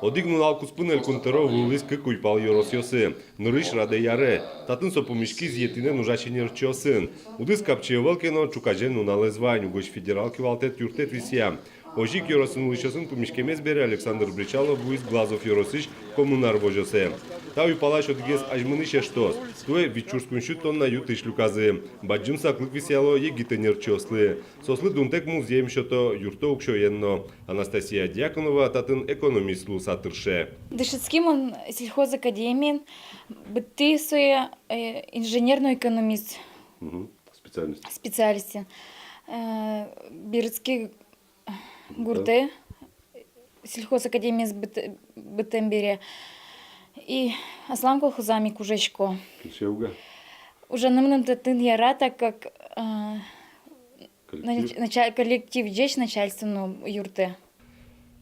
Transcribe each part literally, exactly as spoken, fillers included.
Одӥг нунал куспын Элькун тӧро вуылӥз кык уйпал ёросъёсы. Нырысь Радэ-Яре. Татын со пумиськиз етӥнэн ужась нерчиосын. Удыс капчи ӧвӧл ке но, ӵуказе нуналэз вань, угось федерал кивалтэт юрттэт висъям. Озьы ик ёросын улӥсьёсын пумиськемез бере Александр Бречалов вуиз Глазов ёросысь Коммунар возёсэ. Та уйпалась одӥгез азьмынӥсь эштос. Туэ вить сюрс куинь сю тонна ю-тысь люказы. Бадӟым саклык висъяло егит нерчиослы. Соослы дунтэк музъем сёто, юртто уксёен но. Анастасия Дьяконова татын экономист луыса тырше. Дышетски мон сельхозакадемиын, быдтӥ сое, э, инженерной экономист. Мгм. Специальность. Специальностен. Э, Берытски гуртэ сельхозакадемиез быт-, быдтэм бере. И аслам колхозам ик ужасько. Кельше-а? Ужаны мыным татын яра, так как, э, коллектив, нач-, нача-, коллектив ӟеч, начальство но юрттэ.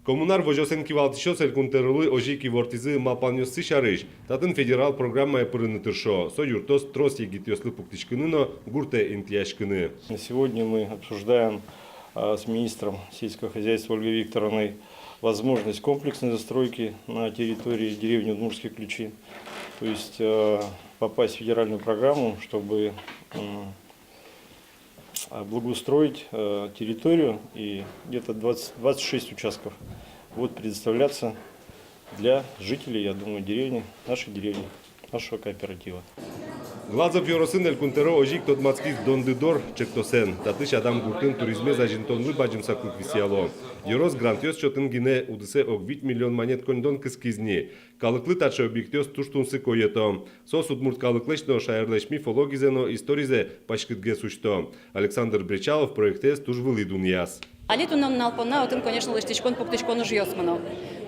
Коммунар возёсын кивалтӥсьёс Элькун тӧролы озьы ик ивортӥзы малпанъёссы сярысь. Татын федерал программае пырыны тыршо. Со юрттоз трос егитъёслы пуктӥськыны но гуртэ интыяськыны. На сегодня мы обсуждаем, а, с министром сельского хозяйства Ольгой Викторовной возможность комплексной застройки на территории деревни Удмуртские Ключи. То есть, э, попасть в федеральную программу, чтобы, м, а, благоустроить, э, территорию, и где-то двадцать, двадцать шесть участков будет предоставляться для жителей, я думаю, деревни, нашей деревни, нашего кооператива. Глазов ёросын Элькун тӧро озьы ик тодматскиз «Донды дор» ӵектосэн. Татысь Адам гуртын туризмез азинтонлы бадӟым саклык висъяло. Ёрос грантъёс чотын гинэ удысэ ог вить миллион манет коньдон кыскиз ни. Калыклы таӵе объектъёс туж тунсыко йӧто. Соос удмурт калыклэсь но шаерлэсь мифологизэ но историзэ паськытгес усьто. Александр Бречалов проектэз туж вылӥ дунъяз. Али туннэ нунал понна отын, конечно, лэсьтӥськон-пуктӥськон ужъёс мыно.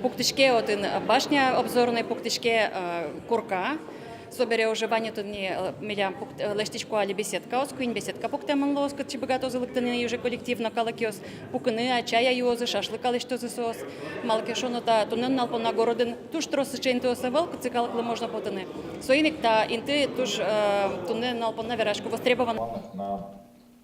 Пуктӥське отын башня обзорной, пуктӥське, э, корка. Собере уже вань отын ни, э, милям пукт-, э, лэсьтӥсько али беседкаос, куинь беседка пуктэмын луоз, кытчы быгатозы лыктыны уже коллектив но калыкъёс. Пукыны, а, чай юозы, шашлык лэсьтозы соос. Малы ке шуоно, та туннэ нунал понна городын туж трос сыӵе интыос ӧвӧл, кытчы калыклы можно потыны. Соин ик та инты туж, э, туннэ нунал понна, верасько, востребован.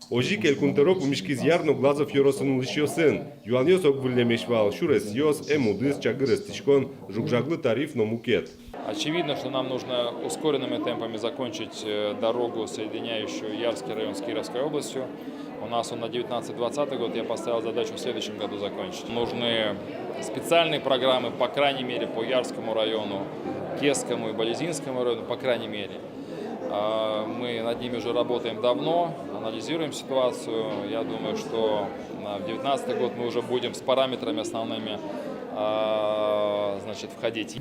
Озьы ик Элькун тӧро пумиськиз Яр но Глазов ёросын улӥсьёсын. Юанъёс ог выллемесь вал: сюресъёс, эм удыс, чагыр эстӥськон, жуг-жаглы тариф но мукет. Очевидно, что нам нужно ускоренными темпами закончить, э, дорогу, соединяющую Ярский район с Кировской областью. У нас он на девятнадцать двадцатый год, я поставил задачу в следующем году закончить. Нужны специальные программы, по крайней мере, по Ярскому району, Кезскому и Балезинскому району, по крайней мере. А, мы над ними уже работаем давно, анализируем ситуацию. Я думаю, что, а, в девятнадцатый год мы уже будем с параметрами основными, а, значит, входить.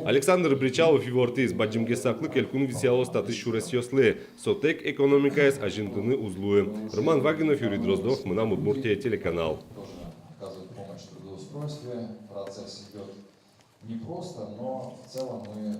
Александр Бречалов ивортӥз: бадӟымгес саклык элькун висъялоз татысь сюресъёслы. Сотэк экономикаез азинтыны уз луы. Роман Вагинов, Юрий Дроздов, «Мынам Удмуртие» телеканал. Тоже оказывают помощь в трудоустройстве. Процесс идёт непросто, но в целом мы, э,